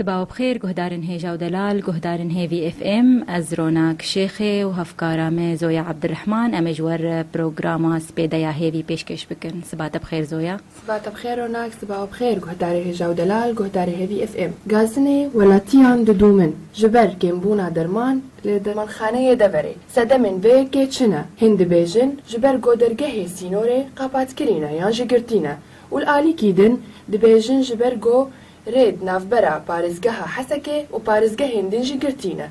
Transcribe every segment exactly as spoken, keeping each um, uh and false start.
Sibaw bi xêr, guhdarên hêja û delal, guhdarên Hêvî F M, ez Ronak Şêxê û hevkara me Zoya Abdurrahman, em ê ji we re programa Spêdeya Hêvî pêşkêş bikin. Siba te bi xêr Zoya. Siba te bi xêr Ronak, siba we bi xêr guhdarê hêja û delal, guhdarê Hêvî F M. Gazinê welatiyan didûmin ji ber kêmbûna derman li dermanxaneyê deverê. Sedemên vê yekê çi ne? Hîn dibêjin ji ber ku dergehê sînorê qapat kirî ne yan jî girtî ne û li alîkî din dibêjin ji ber ku rê di navbera parêzgeha Hesekê û parêzgehên din jî girtî ne.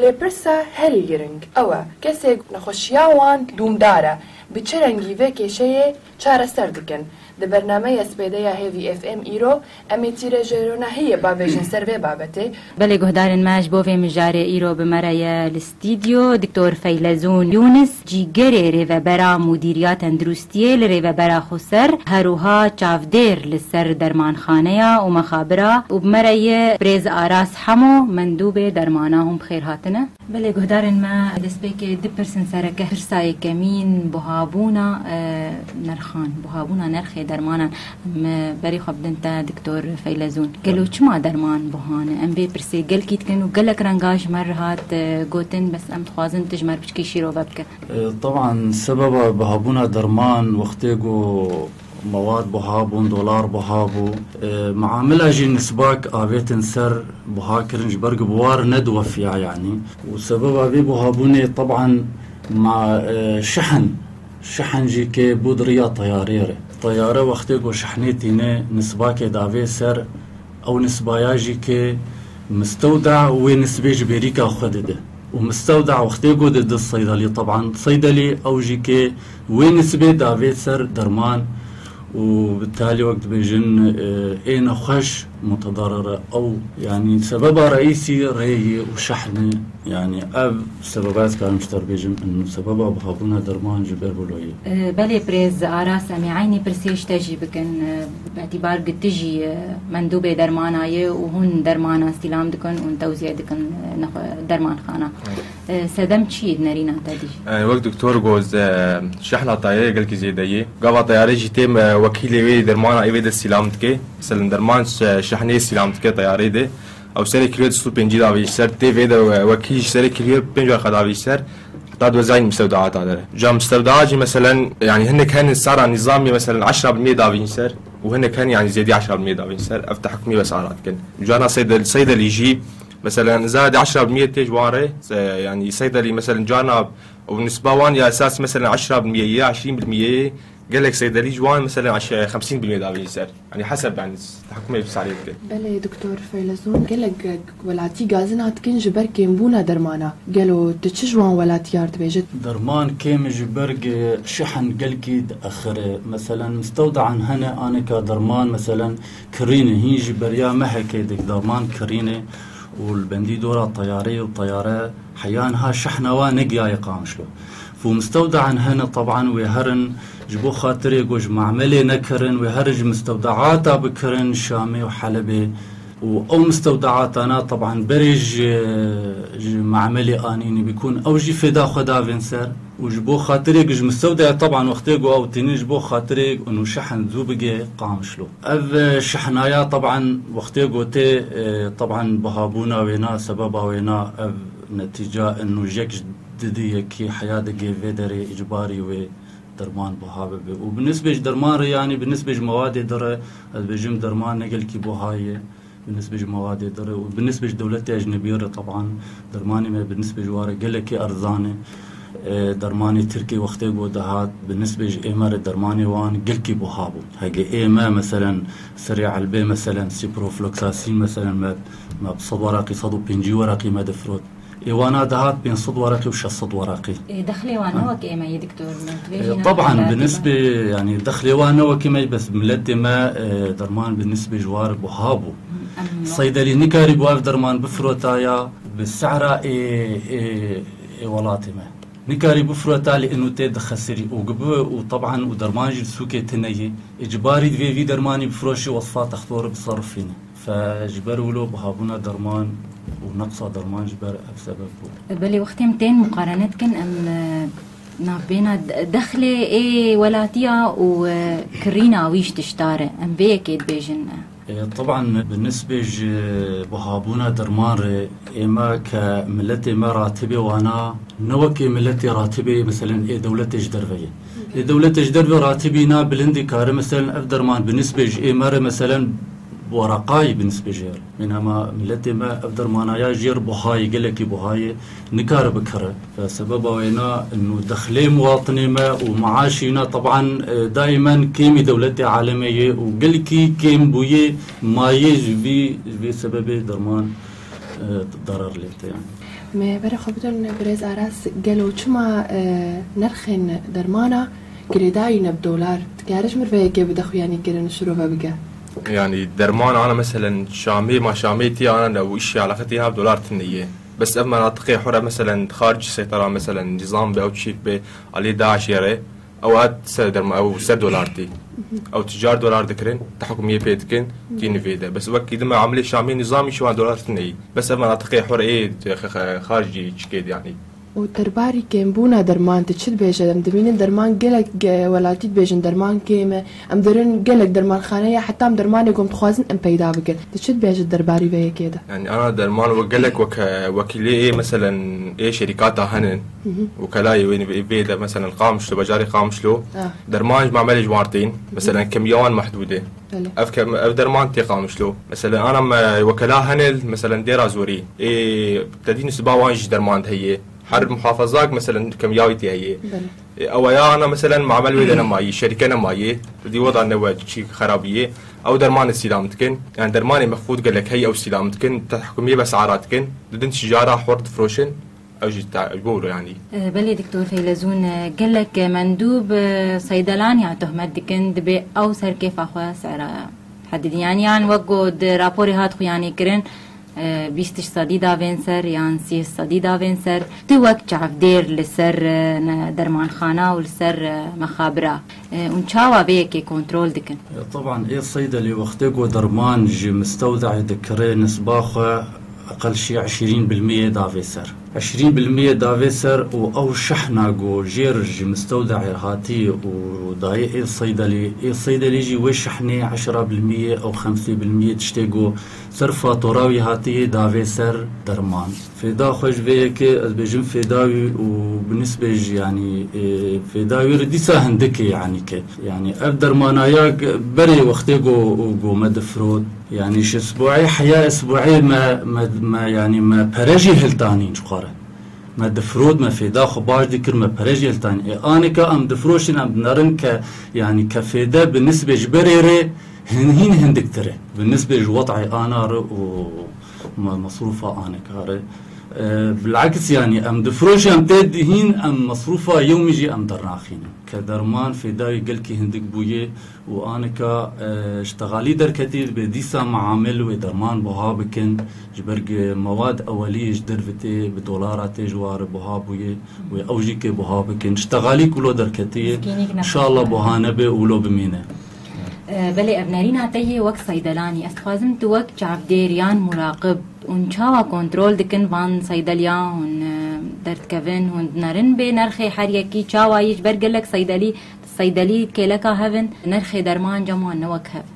Lê pirsa herî giring ew e, kesê nexweşiya wan dûmdar e, bi çi rengî vê kêşeyê çareser dikin? Di bernameya Spêdeya Hêvî F M îro em ê tîrê ji ronahiyê bavêjin ser vê babetê. Belê guhdarên me, ji bo vê mijarê îro bi me re ye li stûdyo Doktor Feylezûn Yûnis, cîgerê rêvebera Mudîriya Tenduristiyê li Rêvebera Xweser, her wiha çavdêr li ser dermanxaneya û mexabira û bi me re ye Birêz Aras Hemo, mendûbê dermana. Hûn bi xêr hatine. Belê guhdarên me, destpêkê du pirsin sereke. Pirsa yekemîn buhabûna, e, nirxan, buhabûna nirxê dermanan. Em, e, berî xwe bidin te Doktor Feylezûn. Gelo çima derman buha ne? Em vê pirsê gelkî dikin û gelek renga ji me re hat, e, gotin, bes em dixwazin tu ji me re piçkî şîrove bike. E, teban sebeba buhabûna derman wextê ku mewad buha bûn, dolar buha bû. E, muamela jî nisbak avêtin ser buha kirin ji ber ku bi war nediwefiya yanî. Û sebeba vê buhabûnê teban ma, e, şihin, şihin jî kê bû di riya teyarê re. Teyare wextê ku şihnê tîne nisbakê davê ser, ew nisbaya jî kê mistewda wê nisbê ji bêrîka xwe dide. Û mistewda wextê ku dide seydelî, teban seydelî ew jî kê wê nisbê davê ser derman û bi talî wek dibêjin, e, ê nexweş mutedarire ew, yanî sebeba reîsî rêyê û şehne, yanî ev sebeba ez karim ji te re bêjim, inu sebeba buhabûna derman ji ber wilo ye. E, belê birêz Aras, em ê eynî pirsê ji te jî bikin, e, bi îtîbar ku tu jî, e, mendûbê dermana ye û hûn dermana îstîlam dikin û tewzîe dikin, e, nexwe-, dermanxana. E, sedem çi ye di nerîna te dî? E, wek doktor got, e, şehna teyarê gelkî zêde ye. Gava teyarê jî têm, e, wekîlê wê dermana ê vê de îstîlam dike. Mesela derman şe-, şehnê îstîlam dike teyarê de. Ew serê kîloyê du sed û pêncî davêjî ser, tê vê de we-, wekî ji serê kîloyê pênc û qe davêjî ser, heta dozayîn mistewdaa tade. Ca mistewdaa jî meselen, yanî hinek henin sara nîzamî meselen eşra bil miyê davêjî ser û hinek henin yanî zêdî eşra bil miyê davêjî ser. Ev tehkûmî wes ara dikin. Cana seydel-, seydelî jî meselen zade eşra bil miyê tê ji wan re, se-, yanî seydelî meselen cana û nisba wan ya esas meselen eşra bil miyê ya eşrîn bil miyê, gelek seydelî ji wan meselen eş-, xemsîn bil miyê davêjî ser. Yanî heseb, yanî, tehkûmê bi salê dike. Belê, Doktor Feylezûn, gelek welatî gazina dikin ji ber kêmbûna dermana. Gelo tu çi ji wan welatî ya re dibêjit? Derman kêm ji ber ge-, şihin gelkî diexire. Meselen, mistewdean hene anika derman, meselen, kirîne. Hîn ji beriya mehekê dik derman kirîne û li bendî dora teyareyê û teyare heya niha şehna wan negihaye Qamişlo. Û mistewdean hene, teban wê herin ji bo xatirê ku ji mamelê nekirin, wê herin ji mistewdeata bikirin Şamê û Helebê. Û ew mistewdeatana teban berê ji, ji mamelê anînî bikûn, ew jî fêda xwe davên ser. Û ji bo xatirê ku ji mistewdeya teban wextê ku ew tînin ji bo xatirê û şehn zû bigê Qamişlo. Ev, e, şehnaya teban wextê ku tê, e, teban bihabûna wêna, sebeba wêna ev netîca inu yek ji didî yekî heya digê vê derê îcbarî wê derman buha bibe. Û bi nisbê ji derman re, yanî bi nisbê ji mewadê di re, ez bêjim derman ne gelkî buha ye, bi nisbê ji mewadê di re û bi nisbê ji dewletê ecnebî re, teban dermanê me bi nisbê ji wa re gelekî erzan e. E, dermanê Tirkê wextê ku dihat, bi nisbê ji ê me re dermanê wan gelkî buha bû. Hege ê me, meselen, serê elbê, meselen, ciprofloxacin, meselen, me, me bi sed weraqî, sed û pêncî weraqî me difirot. Ê wana dihat pênc sed weraqî û şeş sed weraqî. Ê, dexlê wan ne wek ê me yê, doktor, me. Divê jî Teban, bi nisbê, yanî dexlê wan ne wek ê me, bes miletê me, e, derman bi nisbê ji war buha bû. Em Seydelî nikarî bû ev derman bifirotaya bi sehra ê, ê, ê welatê me. Nikarî bifirota li inu tê dixesirî û gibi û teban û derman jî sûkê tine ye. Îcbarî divê vî dermanî bifiroşî wesfa textor biserifîne. Fe ji ber wilo bihabûna derman û neqsa derman ji ber ev sebeb bû. Belê wextê em tên muqarene dikin, em, e, navbêna de-, dexlê ê welatiya û, e, kirîna wî ji tişta re, em vê yekê dibêjin, e, E, teban bi nisbê ji buhabûna derman re, ême ke miletê me ratibê wana ne wekê miletê ratibê, meselen, ê dewletê ji derve ye. Ê dewletê ji derve ratibî na bilindî kare, meselen, ev derman bi nisbê ji ê me re, meselen, wereqayî bi nisbê jê re. Bênama miletê me ev dermanaya jê re buhayê, gelekî buhayê, nikare bikire. Ve sebeba wêna inu dexlê muwatinê me û maaşî wina teban, e, daimen kêmî dewletê alemê ye û gelkî kêm bûye mayê ji vî, ji vê sebebê derman, e, darar lê te yani. Me berê xwe bidon birêz Aras, gelo çima, e, nerxên dermana girêdayî ne bi dolar? Dikare ji mir vê yekê bide xuyanî kirin û şirove bike? Yani derman ana meselen Şamê, ma Şamê tî ana ne û îşî eleqetî ha bi dolar tine ye. Bes ev menatiqê hura, meselen, xaric seytera, meselen, nizam be ew çîk be, alî DAIŞê re, ew hat ser derma-, ew ser dolar tî. Ew ticar dolar dikirin, tehkumiyê pê dikin, tî nivê de. Bes wekî dime amilê Şamê nizamî şiwan dolar tineyî. Bes ev menatiqê hura ê, xe-, xe-, xaricî çikê de, yanî. Û derbarî kêmbûna derman, tu çi dibêje? Em dimînin derman gelek ge-, welatî dibêjin derman kêm e. Em dirin gelek dermanxane ye, heta em dermanê ku em dixwazin em peyda bikin. Tu çi dibêjî derbarî vê yekê de? Yani ana derman we gelek weke, wekîlê ê, meselen, ê şerîkata henin, wekelayê wê vê de, meselen, Qamişlo, bajarê Qamişlo, Ah. derman ji mamelê ji wan tên, meselen, kemiya wan mehdûd e. Belê. Ev kem-, ev derman tê Qamişlo. Meselen, ana me wekela henil, meselen, Dêra Zorî. Ê, te dîn siba wan jî derman heye. Her muhafazak, meselen, kemiya wî tê heye. Belê. E, ew ya ana, meselen, mamel wê de nemayî, şerîke nemayî, di wada ne we çî xerabiyê. Ew dermanê sîlam dikin. Yani dermanê mexfûd gelek heye, ew sîlam dikin, tehkumiyê be sara dikin. Didin tijara hor difroşin, ew jî ta-, ji bo wilo yani. E, belê Doktor Feylezûn, e, gelek mendûb, e, seydelaniya tohmet dikin, dibê ew ser kêfa xwe sera hedidin. Yani yan wek ku di raporê hat xuyanî kirin, e, bîst sedî davên ser yan sî sedî davên ser. Tu wek çavdêr li ser, e, ne-, dermanxana û li ser, e, mexabira, e, hûn çawa vê yekê kontrol dikin? E, teban ê seydelî wextê ku derman ji mistewdeyê dikire, nisba xwe eqel şî eşîrîn bilmiyê davê ser. Eşîrîn bilmiyê davê ser û ew şehna ku jêr ji mistewdeyê hatî û dayê ê seydelî, ê seydelî jî wê şehnê eşra bilmiyê ew xemsê bilmiyê tiştê ku ser fatura wî hatiyê davê ser derman. Fêda xwe ji vê yekê ez bêjim fêda wî û bi nisbê jî, yanî, ê, fêda wî re dîsa hindik e, yanî ke, yanî ev dermanaya ge-, berê wextê go, go me difirot, yanî ji isbuê heya isbuê me, me, me, yanî me pere jî hiltanîn ji xwe re. Me difirot, me fêda xwe baş dikir, me pere jî hiltanîn. Ê, anika em difiroşin, em dinerin ke, yanî ke fêde bi nisbê ji berê re hin-, hîn hindiktir e. Bi nisbê ji wet'ê ana re û me-, mesrûfa anika re. E, bil'eks, yanî em difiroşin, em tê dihîn, em mesrûfa yewmî jî em dernaxînin. Ke derman fêda wî gelkî hindik bûye û anika, e, ji texalî derketî, dibê dîsa meamil wê derman buha bikin, ji ber ku mewad ewelî ji derve tê, bi dolara tê ji wa re buha bûye, wê ew jî kê buha bikin. Ji texalî ku lo derketiye, Mizgînîk ne. Înşallah buha nebe û lo bimîne. E, belê, ev nerîna te yê wek seydelanî. Ez dixwazim tu wek çavdêr yan muraqib, hûn çawa kontrol dikin van seydeliya hûn, e, derdikevin, hûn dinerin bê nerxê her yekî çawa yî, ji ber gelek seydelî, seydelî kêleka hev in, nerxê derman cem wan ne wek hev.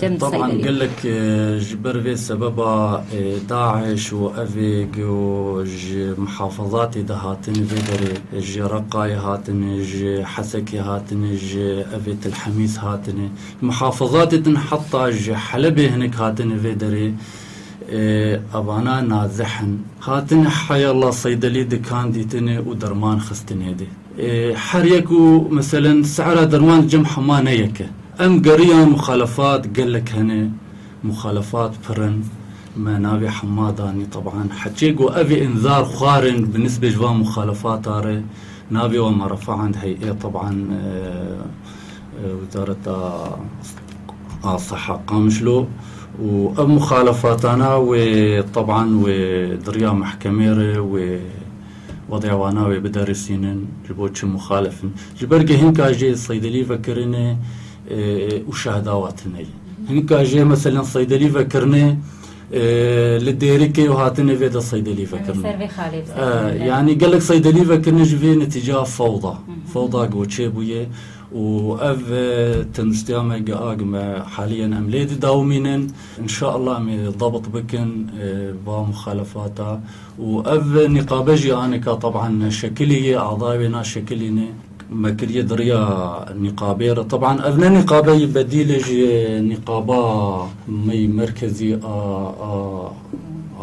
Cem Teban seydelî. Gelek, e, ji ber vê sebeba, e, DAIŞ û evê ku ji muhafazatê de hatine vê derê, ji Reqayê hatine, ji Hesekê hatine, ji evê Til Hemîs hatine. Muhafazatê din heta ji Helebê hinek hatine vê derê, e, evana nazih in. Hatine heyala seydelî dikan dîtine û derman xistine dê. E, her yek û, meselen, sehra derman cem hema ne yek e. Em geriyan muxalefat gelek hene, muxalefat pir in. Me navê hema danî, teban. Heçê ku ev ê înzar xwarin bi nisbê ji van muxalefata re, navê wan me refaand heyê, teban, e, e, Wezareta a Seha Qamişlo û ev muxalefatana wê, teban, wê di riya mehkemê re wê wedê wana wê biderisînin, ji bo çi muxalif in. Ji ber ku hinka jê seydelî vekirine, e, û şehda wa tune ye. Hinka jê, meselen, seydelî vekirine, e, li Dêrikê û hatine vê de seydelî vekirine. Ser vê xalê E, bisekine. Yanî gelek seydelî vekirine ji vê netîca fewda. Fewda goçê bûye. û ev, e, tenduristiya me, gihag me haliyen em lê didawimînin. Înşallah em ê dabt bikin, e, va muxalefata. Û ev nîqabe jî anika taban şekilî ye, adayê wê naşekilîne. Me kiriye di riya nîqabê re. Taban ev ne nîqabe yê bedîl e ji nîqaba me yê merkezî a, a,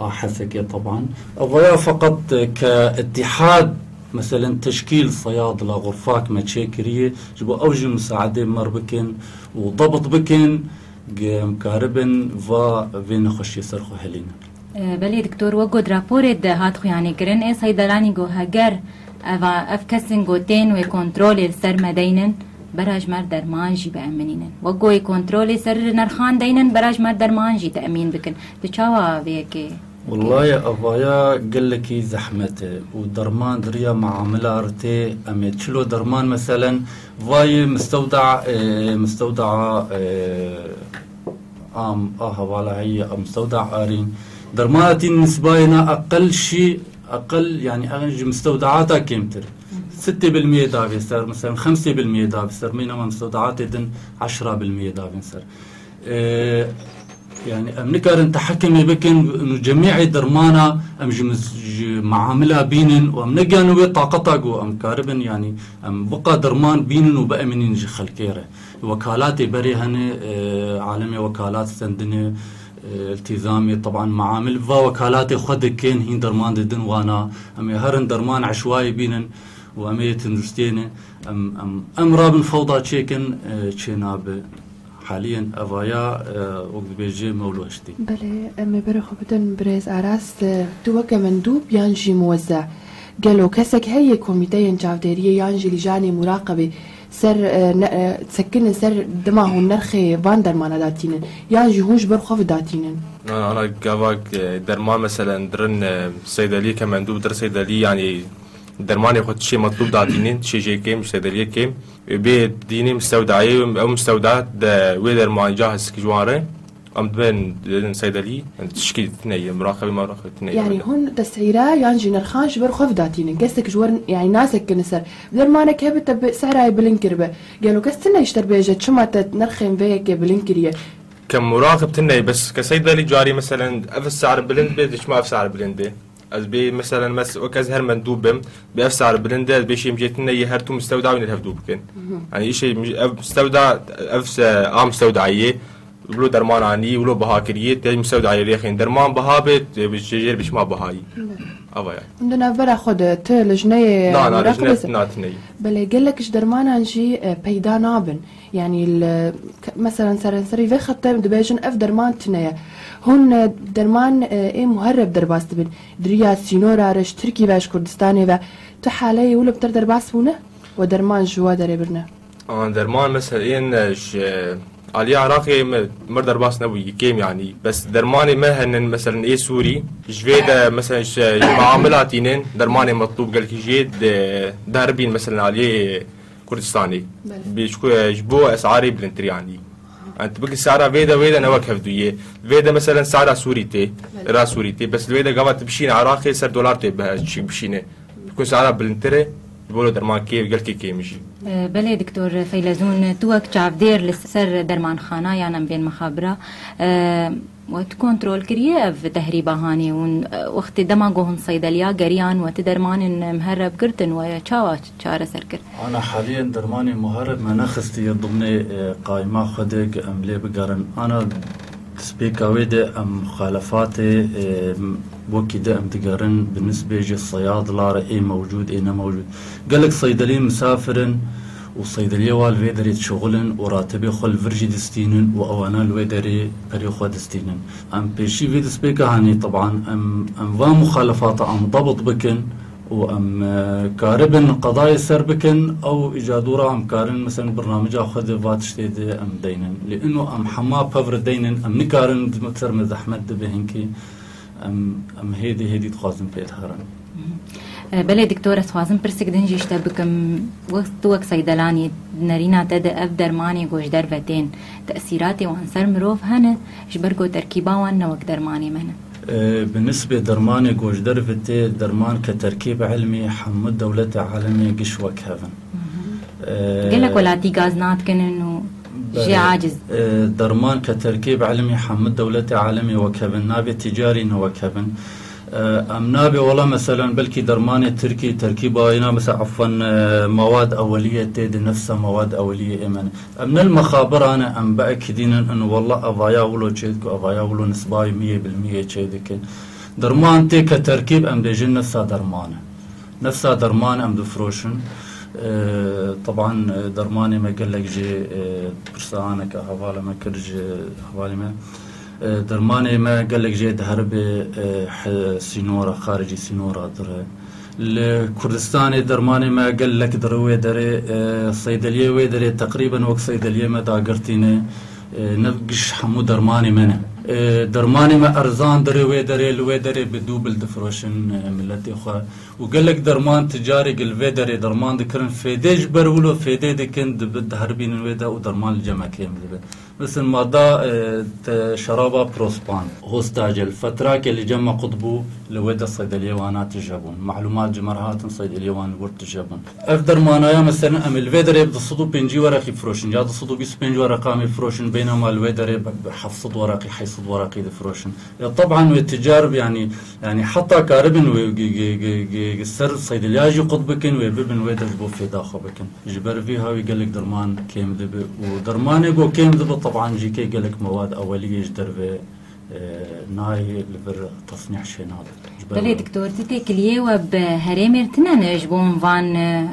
a Hesekê taban. Evaya feqet ke îtîhad, meselen teşkîl seyad la xurfak me çêkiriye, ji bo ew jî misaedê me re bikin û dabt bikin, ge em karibin va vê nexweşiyê ser xwe helînin. E, belê, doktor, wek got raporê de hat xuyanîkirin, ê seydelanî got, heger eva, ev kesin got tên wê kontrolê li ser me deynin, bera ji me derman jî bieminînin. Wek got ê kontrolê ser nirxan deynin, bera ji me derman jî temîn bikin. Tu çawa vê yekê? Wellahî, evaya gelekî zehmet e û derman di riya meamila re tê. Em ê çilo derman, meselen, vayê mistewda, e, mistewda, e, am, a hevala heye, em mistewda arîn. Dermana tîn nisbayê na eqel şî, eqel, yani, eqel ji mistewdaata kêmtir. Sittê bilmiyê davê ser, meselen, xemsê bilmiyê davê ser. Mîna me mistewdaatê din eşra bilmiyê davên ser. E, yani, em nikarin tehekimê bikin, û cemîê dermana em ji mis-, ji meamila bînin û em negiyan wê taqeta ku em karibin, yani, em biqa derman bînin û bieminîn ji xelkê re. Wekalatê berê hene, e, alemê wekalat sendine, e, iltîzamê, taban, meamil va wekalatê xwe dikin, hîn derman didin wana. Em ê herin derman eşwayê bînin û em ê tenduristiyê ne. Em, em, em rabin fewda çêkin, e, çê nabe. Haliyen evaya, e, wek dibêje mewlo hiştî. Belê, em ê berê xwe bidin birêz Aras. E, tu weke mendûb yan jî muwezze, gelo kesek heye komîteyên çavdêriyê yan jî lîjanê muraqebê ser, e, ne, e, sekinin ser dema hûn nerxê van dermana datînin, yan jî hûn ji ber xwe ve datînin? Na, ana gava, e, derman, meselen, dirin, e, seydeliyê ke mendûb, dir seydelî, yani, dermanê xwe tişê metlûb datînin, tişê jê kêm, ji seydeliyê kêm. Bê dînê mistewdayê, ew mistewda de wê dermanî ca hesik ji wan re. Em dibên, dibên seydelî, yani tişkî tune ye, muraqebê muraqebê tune ye. Yani hûn tesîra yan jî nirxan ji ber xwe vidatînin. Kesek ji wer, yani, nasekine ser. Dermanek hebe te bi sehrayê bilind kiribe. Gelo kes tune ji te bêje, çima te nirxên vê yekê bilind kiriye? Ke muraqib tune ye, bes ke seydelî carî, meselen, ev sehre bilind be, dişma ev sehre bilind be. Ez bê, meselen, mes-, wek ez her mendûb bim, bê ev sare bilind e, ez bê şêm cêtine yê her tu mistewda wî hevdû bikin. Mhm. Yani, îşê mi-, ev mistewda, ev se-, a mistewdayê, wilo derman anî, wilo biha kiriye, te mistewdayê lêxên derman biha bê, te bi jêr bişma bihayî. Evet. Ava ya. Hûn di navbera xwe de, tu lijneyê Na, na, muraqibê lijne se-, natineyî. Belê, gelek ji dermanan jî, e, peyda nabin. Yani, li, ke-, meselen, serenserî vê xete dibêjin, ev derman tune ye. Hûn, e, derman, e, ê muherreb derbas dibin. Di riya sînora re ji Tirkî ve, ji Kurdistanê ve, tu haleyê wilo bi te re derbas bûne? We derman ji we derê birine? An derman, mesela, yên, e, ji, e, aliyê Iraqê me, mir derbas nebû, kêm, yani. Bes dermanê me henin, mesela, ê Sûrî. Ji vê de, mesela, ji, ji meamila tînin, dermanê metlûb gelkî jê de, deribîn, mesela, aliyê Kurdistanê. Belê. Bê ji ku, ji bo esarê bilindtir, yani. Yani, tu bikî sara vê de, wê de ne wek hevdû yê. Vê de, mesela, sara Sûrî tê, Belê. Ra Sûrî tê. Bes li wê de gava tu bişîne Iraqê ser dolar tê bihe, çi bişîne. Ku sara bilindtir e, ji bo derman kê, gelkê kêm jî. E, belê, Doktor Feylezûn, tu wek çavdêr li ser dermanxana yan em bên mexabira, e, we tu kontrol kiriye ev tehrîba hanê hûn, e, wextê dema ku hûn seydeliya geriyan we tu dermanên muherreb girtin, we çawa çareser kir? Ana haliyen dermanê muherreb me nexistiye dimnê, e, qayma xwe de ke em lê bigerin. Ana destpêka wê de em muxalefatê, e, wekî de em digerin bi nisbê ji seyadla re ê mewcûd, ê ne mewcûd. Gelek seydelî misafir in û seydeliyê wa li vê derê dişixulin û ratibê xwe li vir jî distînin û ewana li wê derê perê xwe distînin. Em pêşî vê destpêka hanê, teban, em, em va muxalefata em dabt bikin û em, e, karibin qedayê ser bikin, ew îca dû re em karin, mesela, birnamija xwe de va tiştê de em deynin. Lê ino em hema pevre deynin, em nikarin, ser me zehmet dibe hinkî. Em, em hêdî hêdî dixwazin pê diherin. E, belê, Doktor, ez xwazim pirsik din jî ji te bikim. Wek, tu wek seydelanî, nerîna te de ev dermanê ku ji derve tên, tesîratê wan ser mirov hene, ji ber ku terkîba wan ne wek dermanê me ne? E, bi nisbê dermanê ku ji derve tê, derman ke terkîb ilmî, hemû dewletê alemê giş wek hev in. Mhm. Gelek welatî gaz nadikinin û jê aciz. Belê. E, derman ke terkîb elimî hemû dewletê alemê wek hev in, nabê ticarî ne wek hev in. E, em nabê wela meselen belkî dermanê tirkî terkîba wîna mesela efwen, e, mewad eweliyê tê di nefsa mewad eweliyê ê me ne. Em ne li mexabiran e, em biekidînin in wela evaya wilo çê dike, evaya wilo nisbayê miyê bil miyê çê dike. Derman tê ke terkîb em bêjin nefsa derman e. Nefsa derman em difroşin. E, teban, e, dermanê me gelek jê, e, pirsa aneke hevalê me kir ji hevalê me. E, dermanê me gelek jê diheribê, e, he-, sînora, xaricî sînora dire. Li Kurdistanê dermanê me gelek dire wê derê, e, seydeliyê wê derê teqrîben wek seydeliyê me dagirtî ne, e, ne giş hemû dermanê me ne. E, dermanê me erzan dire wê derê, li wê derê bi dû bil difroşin, e, miletê xwe. Û gelek derman ticarê gil vê derê derman dikirin. Fêdê ji ber wilo fêdê dikin, dibi-, diheribînin wê de û derman li cem me kêm dibe. Mesela mada, e, te şeraba prospan, hostacel, fetrake li cem me qut bû, li wê de seydeliyê wana tije bûn. Malûmat ji me re hatin, seydeliyê wan li wir tije bûn. Ev dermanaya mesela em li vê derê bi du sed û pêncî wereqî firoşin, ya du sed û bîst û pênc wereqa em ê firoşin, bênema li wê derê bi, bi heft sed wereqî, heyt sed wereqî difiroşin. Ya teban wê ticar, yanî, yanî heta karibin wê gi-, gi-, gi-, gi-, gi ser seydeliya jî qut bikin, wê bibin wê de ji bo fêda xwe bikin. Ji ber vî hawî gelek derman kêm dibe û dermanê ku kêm dibe, teban jî kê gelek mewad eweliyê ji derve, e, nayê li vir tesnîh çê nabe. Ji ber Belê wê. Doktor, ti têkiliyê we bi herêmê re tine ne ji bo hûn van, e,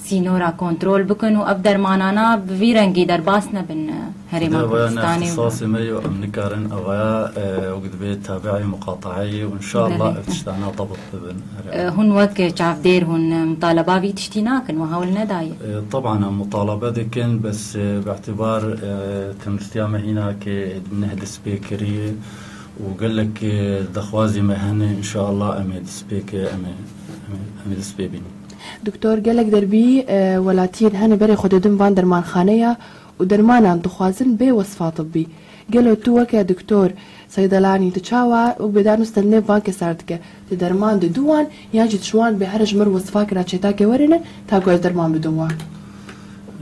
sînora kontrol bikin û ev dermanana bi vî rengî derbas nebin, e, Herêma Kurdistanê û ixtisasê me yo, em nikarin evaya, e, wek dibê tabi'ê muqatayê û inşallah Belê. Ev tiştana dabt bibin. E, hûn wek çavdêr hûn, e, mutaleba vî tiştî nakin, we hewl nedaye? E, teban em mutalebe dikin, bes, e, bi îtibar, e, tenduristiya me hîna ke neh destpê kiriye û gelek, e, daxwazê me hene, inşallah em ê destpê ke, em ê, em ê, em ê destpê bînin. Doktor, gelek derbî, e, welatiyên hene berê xwe didin van dermanxaneya û dermanan dixwazin bê wesfa tibbî. Gelo tu weke doktor, seydelanî, tu çawa û bêdar nû stendê van kesan dike? Tu derman didin wan yan jî tu ji wan bê here ji mir wesfa kira çêtake werêne ta ku ez derman bidim wan?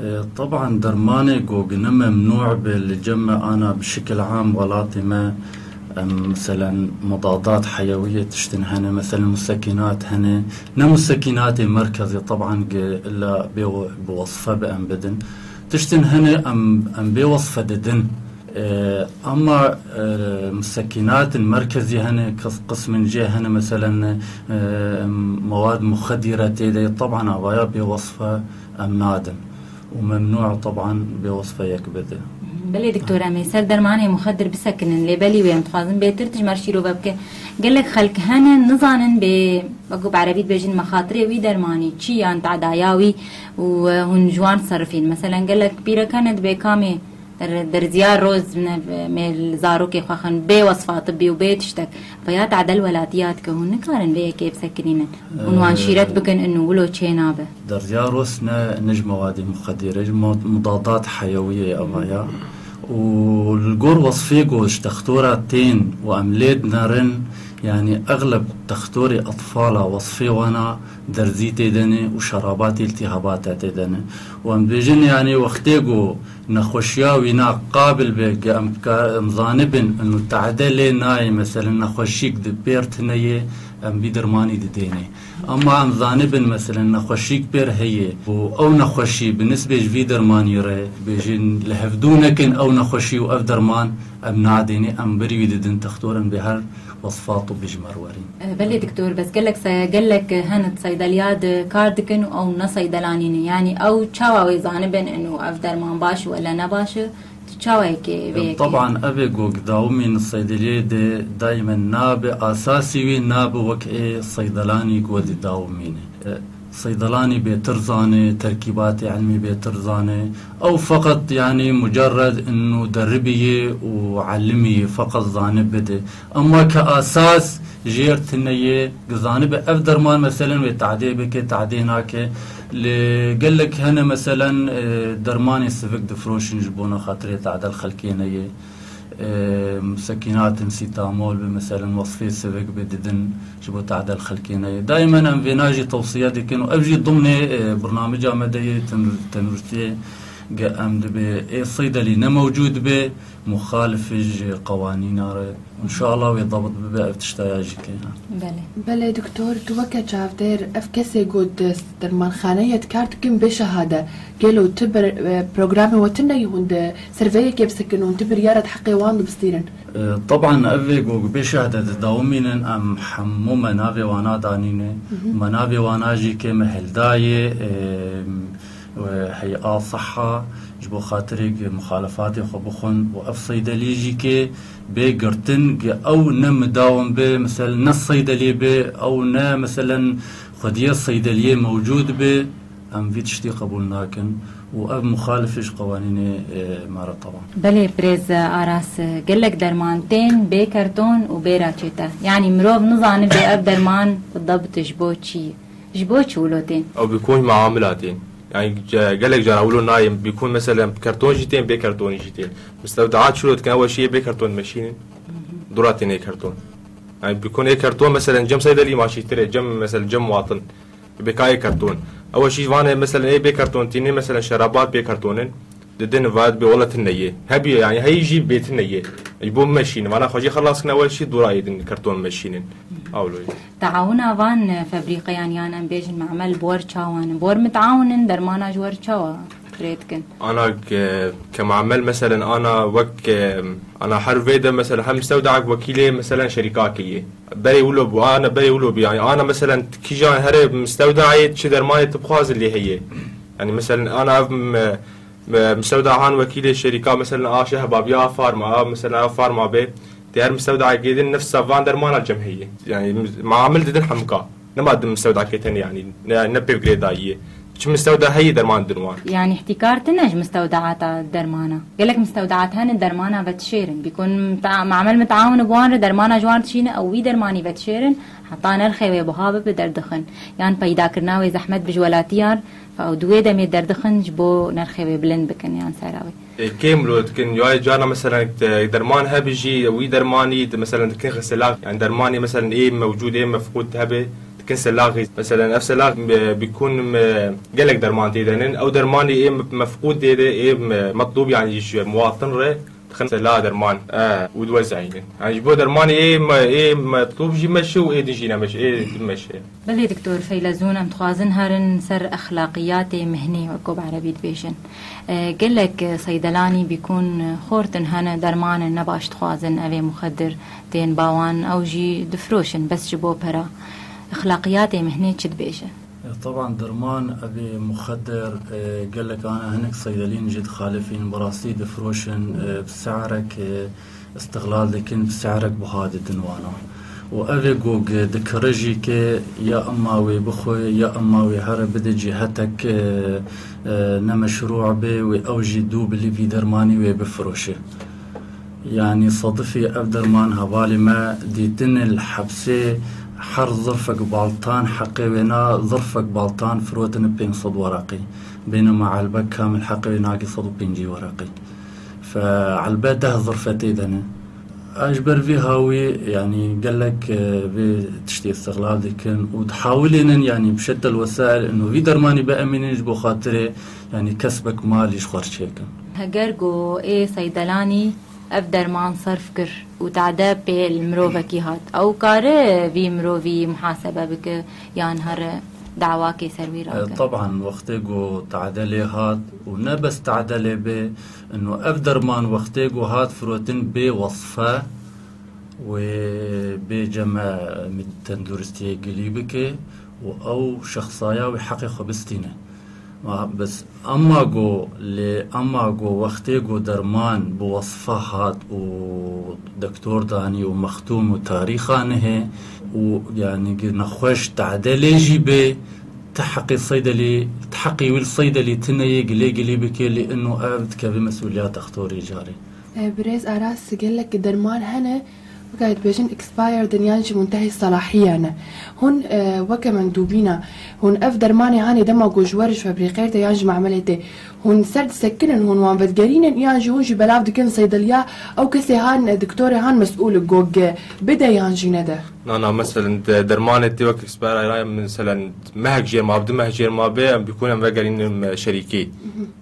E, teban dermanê ku gine memnû be li cem me ana bi şikil am welatê me, em, meselen mudadat heyewiyê tiştin hene, meselen musekînat hene, ne musekînatê merkezê teban ge illa bê we-, bi wesfe bi em bidin. Tiştin hene em, em bê wesfe didin. E, ama, e, musekînatên merkezî hene, qis-, qismin jê hene, meselen, e, mewad muxedîre tê de, teban avaya bê wesfe em nadin. Û memnû teban bê wesfe yek bide. Belê doktor, em ê ser dermanê muxedir bisekinin, lê belî wê em dixwazin bêtir tişt me re şîrove bike. Gelek xelk hene, nizanin bê, wek ku bi erebî dibêjin, mexatirê wî dermanî çi yan tedaya wî û, e, hûn ji wan serifîn. Meselen gelek pîrek hene dibê kamê Der-, derziya roz ne, mê li zarokê xwe xin bê wesfa tibbî û bê tiştek. Veya tadel welatiya dike hûn nikarin vê yekê bisekinînin. Hûn wan Ee, şîret bikin inu wilo çê nabe. Derziya roz ne, ne ji mewadê muxedîre, ji mo-, mudadat heyewiyê eva ya. Û li gor wesfê ku ji textora tên û em lê dinerin, yanî exleb textorê etfala wesfê wana derzî tê de ne û şerabatê iltîhabata tê de ne. Û em dibêjin, yanî wextê ku nexweşiya wîna qabil be, ke em ka-, em zanibin, inu tehde lê nayê, meselen, nexweşîk di pêr tune yê, em vî dermanî didênê. Ema em zanibin, meselen, nexweşîk pêr heye û ew nexweşî bi nisbê ji vî dermanî re, bêjin, li hevdû nekin ew nexweşî û ev derman, em nadênê, em berî wî didin textoran bê her wesfa tibbî ji me re werîn. E, belê doktor, bes gelek se-, gelek hene di seydeliya de kar dikin û ew ne seydelanî ne. Yanî ew çawa wê zanibin inu ev derman baş wele ne baş e? Tu çawa yekê vê yekê? Teban ev ê ku didawimîn seydeliyê de daîmen nabe, asasî wî nabe wek ê seydelanî ku didawimîne. E, Seydelanî bêtir zane, terkîbatê ilmî bêtir zane. Ew feqet, yanî, mucerred inu deribî yê û elimî yê, feqet zane bide. Ema ke asas jêr tune yê, ke zanibe ev derman, meselen, wê tehdê bike, tehdê nake. Lê gelek hene, meselen, e, dermanê sivik difroşin ji bona xatirê tehdel xelkê neyê. E, musekînatin sîtamol bi, meselen, wesfê sivik bi didin ji bo tadel xelkê neyê. Daimen em vêna jî tewsiye dikin û ev jî dimnê, e, birnamija me de yê ten-, tenduristiyê ge em dibê ê seydelî ne mewcûd be, muxalif ji qewanîna re. Înşallah wê dabit bibe ev tişta ya jî ke. Belê. Belê doktor, tu weke çavdêr ev kesê got di dermanxaneyê dikar dikin bê şehade. Gelo tu ber-, e, programê we tune yî hûn di serveyekê bisekin hûn tu biryara di heqê wan dibistînin? E, teban ev vê got bê şehade didawimînin, em hemû me navê wana danîne. Hı hı. Me navê wana jî ke me heldayê, e, û heya siha ji bo xatirê gi muxalefatê xwe bixwin û ev seydelî jî kê bê girtin gi ew ne midawim bê, misal ne seydelî bê, ew ne, meselen, xwediyê seydeliyê mewcûd bê, em vî tiştî qebûl nakin û ev muxalif ji qewanînê, e, me re teban. Belê, birêz Aras, gelek derman tên bê kerton û bê raçete. Yanî mirov nizanibe ev derman bi debt ji bo çi ye. Ji bo çi wilo tên? Ew bi konj meamila tên. Yani ce-, gelek cara wilo nayên. Bi konj, meselen, bi kerton jî tên, bê kertonî jî tên. Mistewdaa çilo dikin, ew şiyê bê kerton meşînin. Dura tên ê kerton. Yani bi konj ê kerton, meselen, cem seydelî maşîtir e, cem, meselen, cem watin. Bê ka ê kerton. Ew şî vanê, meselen, ê bê kerton tînin, meselen, şerabat bê kertonin. Didin va dibê wela tune ye. Hebî, yani heyî jî bê tune ye. Ji bo meşînin. Vana xwe jî xelas kin, ew şî dûra yê din kerton meşînin. Awlo ye. Taawuna van, e, febrîqeyan yan em bêjin memel bi wer çawan in? Bi wer mitaawin in, dermana ji wer çawa firê dikin? Ana ke, ke memel, meselen, ana wek, e, ana her vê de, meselen, hem mistewdaek wekîlê, meselen, şerîkakê ye. Berê wilo bû, ana berê wilo bî. Yani ana, meselen, kîjan herê mistewdayê çi dermanê tu bixwaze lê heye. Yani, meselen, ana ev me-, Me, mistewda han wekîlê şerîka, meselen, a şehbab ya farma, a, meselen, a farma be, diğer mistewda gêdin nefsa van dermana cem heye. Yani, mis-, maamil didin hemka. Nema din mistewda ke tenê, yani, ne, ne pêv girêdayî ye. Çi mistewda heye derman din wan. Yani, îhtîkar tine ji mistewdaata dermana. Gelek mistewdaat hene dermana vetişêrin. Bikun mita-, maamil mitaawin bi wan re dermana ji wan dişîne, ew wî dermanî vetişêrin, heta nerxê wê biha bibe derdixin. Yan peydakirina wê zehmet bi ji welatiyan Ew di wê demê derdixin ji bo nerxê wê bilind bikin yan sera wê. E, kêm lo dikin, ya carna, meselen, e, derman hebe jî, wî dermanî di, meselen, dikin xwe selax, yani dermanê, meselen, ê mewcûd, ê mefqûd hebe, dikin selaxî. Meselen, ev selax, e, bikun, e, gelek derman tê de nin. Ew dermanî ê mefqûd dê de, ê, e, metlûb, yani ji muwatin re, Dixin sela derman, e, û diwezayînin. Yani ji bo dermanê ê me, ê metlûb jî meşe û ê din jî nemeşe, ê din meşe. Belê Doktor Feylezûn, em dixwazin herin ser exlaqiyatê mihnî, wek ku bi erebî dibêjin. E, gelek seydelanî bîkûn xortin hene dermanin ne baş dixwazin, ev ê muxedir tên ba wan, ew jî difiroşin bes ji bo pera. Exlaqiyatê mihnê çi dibêje? E, teban derman, ev ê muxedir, e, gelek ana hinek seydelîn jî dixalifîn, bi rastî difiroşin, e, bi se'rek, e, îstixlal dikin, bi se'rek buha didin wana. Û ev ê ku gi-, dikire jî ke ya emma wê bixwe, ya emma wê here bide cîhetek, e, e, nemeşrû be, wê ew jî dû bilî vî dermanî wê bifiroşe. Yanî sedifî ev derman hevalê me dîtin li hepsê her zirfek baltan heqê wê na zirfek baltan firotine pênc sed wereqî. Bênema elbek kamil heqê wê nagê sed û pêncî wereqî. Fe elbe deh zirfe tê de ne. Ez ji ber vê hawî, yanî gelek, e, vê tiştê îstixlal dikin û dihawilênin, yanî bi şetel wesail û vî dermanî biemînin ji bo xatirê, yanî kesbek malî ji xwe re çêkin. Heger ku ê seydelanî ev derman serf kir û tade pê li mirovekî hat, ew kare vî mirovî muhasebe bike yan here dawakê ser wî rake? E, teban, wextê ku tade lê hat û ne bes tade lê bê, ino ev derman wextê ku hat firotin bê wesfe, wê bê cem tenduristiyê gilî bike û ew şexsaya wê heqê xwe bistîne. Ma bes emma go lê, emma go wextê go derman bi wesfa hat û dektor danî û mextûm û tarîxa nihê û, yanî, gi nexweş tade lê jî bê, ti heqê seydelî, ti heqê wî li seydelî tune yê gilê gilî bike, lê ino ev dikeve mesûliya textorê carê. E, birêz Aras, gelek derman hene Weka dibêjin expired in yan jî muntehî selahiye ne. Hûn, e, weke mendûbîna, hûn ev dermanê hanê dema ku ji we re ji febrîqê tê yan ji memelê tê, hûn ser disekinin, hûn wan vedigerînin yan jî hûn jî belav dikin seydeliya ew kesê han, e, doktorê han mesûl e, ku bide yan jî nede? Na, na, meselen de-, dermanê tê wek expire, meselen mehek jêr ma, du meh jêr ma bê, em bikûn em vegerînin, e, şerîkî.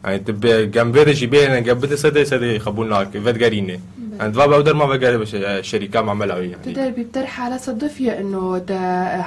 Yani tu bê, gem vê de jî bê, yani gem bide sedê, sedê qebûl nake, vedigerîne. Yani diva be ew derman vegere be şe-, şerîka mamela wî yani. Tu der bî ter hala sedef ye ino te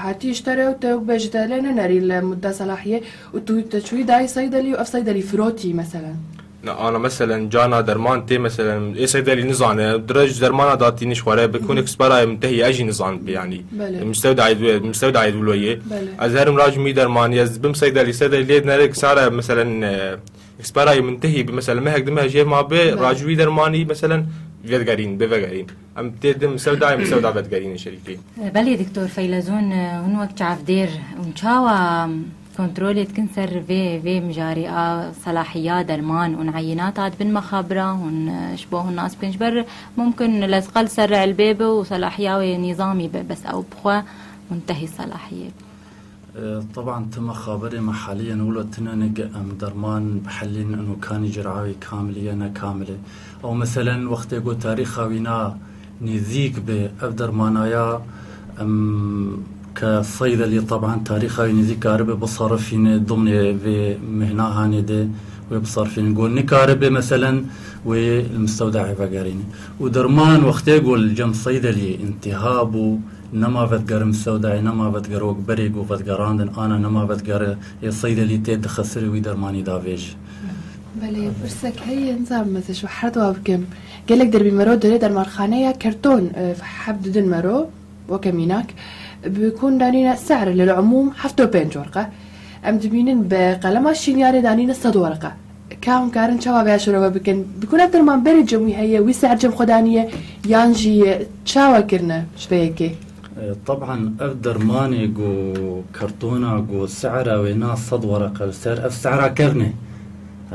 hatî ji te re û te bê ji te lê nenerî li mudda selahiyê û tu te çûyî dayî seydelî û ev seydelî firotî meselen. Na, ana meselen cana derman tê meselen ê seydelî nizane, direc dermana datî nişxware, bikûn expire ye mintehî ez jî nizan bi yani. Belê. Mistewdayê dû-, mistewdayê dûlo ye. Belê. Ez herim racim wî dermanî, ez bim seydelî, seydelî lê nere sare meselen, e, Expirayê mintehî bi, mesela mehek du meh jêr ma bê, Belê. Racû wî dermanî, mesela vedigerîn, bê vegerîn. Em tê di mistewdayê, mistewda vedigerînê şerîkî. Belê, Doktor Feylezûn, hûn wek çavdêr, hûn çawa kontrolê dikin ser vê, vê mijarê a selahiya derman û eyînata dibin mexabira, hûn, ji bo hûn nas bikin, ji ber mumkin lezqa li ser elbê be û selahiya wê nîzamî be, bes ew bi xwe muntehî selahiyê be. E, teban ti mexabirê me haliyen wilo tine ne ke em derman bihelîn û kanî cer'a wî kamil ye ne kamil e. Ew meselen wextê ku tarîxa wîna nêzîk be, ev dermanaya em ke seydelî teban tarîxa wî nêzîk karibe bisarifîne dimnê vê mihna hanê de wê bisarifîne. Ku nikaribe meselen wê li mistewdayê vegerîne. Û derman wextê ku li cem seydelî întiha bû, Nema vetgerim sewdayê, nema vetgerok berê ku vetgerandin, ana nema vetgere ê seydelî tê dixesirê wî dermanî davêje. Belê, pirsek heye, nizam ez ji we her dua bikim. Gelek derbî mero derê dermanxaneya Kerton, e, heb didin mero, weke mînak, bi kun danîne se're lil umûm heft û pênc werqe. Em dibînin bi qelema şînyarê danîne sed werqe. Ka hûn karin çawa vê şirove bikin? Bi ku ev derman berê cem wî heye, wî ser cem xwe daniye, yan jî çawa kirine ji vê yekê? E, teban ev dermanê ku kartona ku sehra wê na sed wereqe li ser, ev sehra kevne.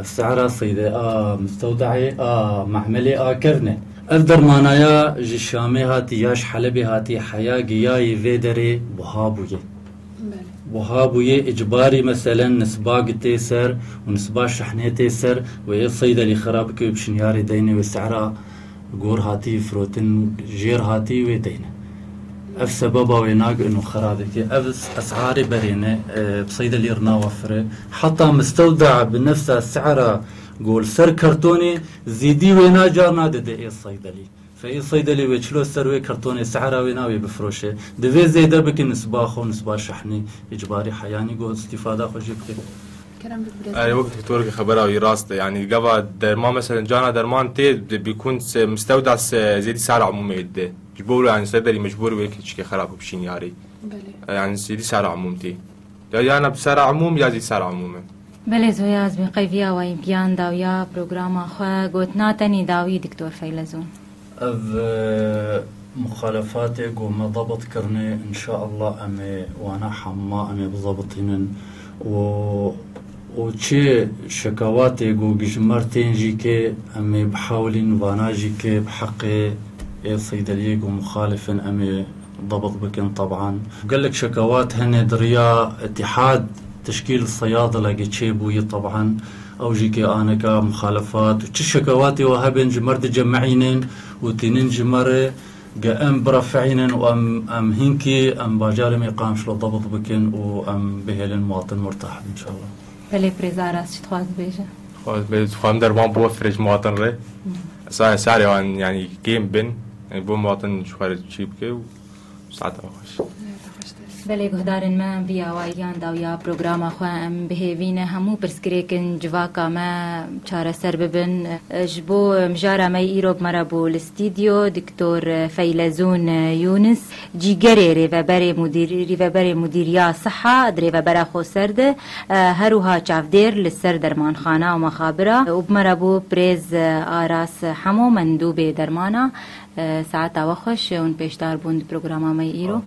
Ev sehra seyde a mistewdayê a mehmelê a kevne. Ev dermanaya ji Şamê hatî ya ji Helebê hatî heya giyayê vê derê buha bûye. Belê. Buha bûye îcbarî, meselen, nisba gitê ser û nisba şehnê tê ser û ê seydelî xera bike û bi şinyarê deyne wê sehra gor hatî firotin, jêr hatî wê deyne. Ev sebeba wê nagin û xera dike. Ev esarê berêne, e, bi seydelî re nawefire. Heta mistewda bi nefsa sehra gol ser kartonê zîdî wê na carna dide ê seydelî. Fe ê seydelê wê çilo ser wê kartonê sehra wê navê bifroşe. Divê zêde bikin nisba xwe, nisba şehnê, îcbarî heyanî got îstîfada xwe jê bike. Kerem bik biraz. Erê, wek doktor ki xebera wî rast e. Yani gava derman, mesela cana derman tê de bikun se, mistewda se, zêdî sehra umûmê de. Ji bo yani seydelî mecbur wê ki çike xerab bişîn yarî. Belê. Yani zêdî sehra umûm tê. Ya, ya ne bi sera umûm ya zî sera umûm e. Belê Zoya, ez bi qeyviya we yîn piyan dawiya programa xwe gotina tenî dawî Doktor Feylezûn. Ev, e, muxalefatê ku me dabit kirine, înşaallah em ê wana hemma em ê bizabitînin û, û çi şekawatê ku ji mer tên jî ke em ê bihawilîn vana jî ke bi heqê ê seydeliyê ku muxalif in em ê dabit bikin teban. Gelek şekawat hene di riya Îtîhad Teşkîl Seyadilekê çêbûyî teban. Ew jî ke aneka muxalefat û çi şekawatê we hebên ji mer dicemeînin û tînin ji me re ge em birefeînin û em, em hinkî em bajarê me Qamşlo dabit bikin û em bihêlin muwatin murtah inşallah. Belê birêz Aras çi dixwaz bêje? Xwe, dixwazim derman biwefire ji muwatin re. Sa-, sarê wan, yani, kêm bin. Yani, bo muwatin ji xwe re çî bike û saeta xweş. Belê guhdarên me, em vî awayiyan dawiya programa xwe em bihêvîne hemû pirsgirêkin civaka me çareser bibin. Ji bo mijara me îro bi me re bû li stûdyo Doktor Feylezûn Yûnis, cîgerê rêveberê mudîr-, rêveberê mudîriya siha di rêvebera xweser de, e, her wiha çavdêr li ser dermanxana û mexabira û bi me re bû birêz, e, Aras Hemo, mendûbê dermana. E, saeta we xweş, hûn pêşdar bûn di programa me îro.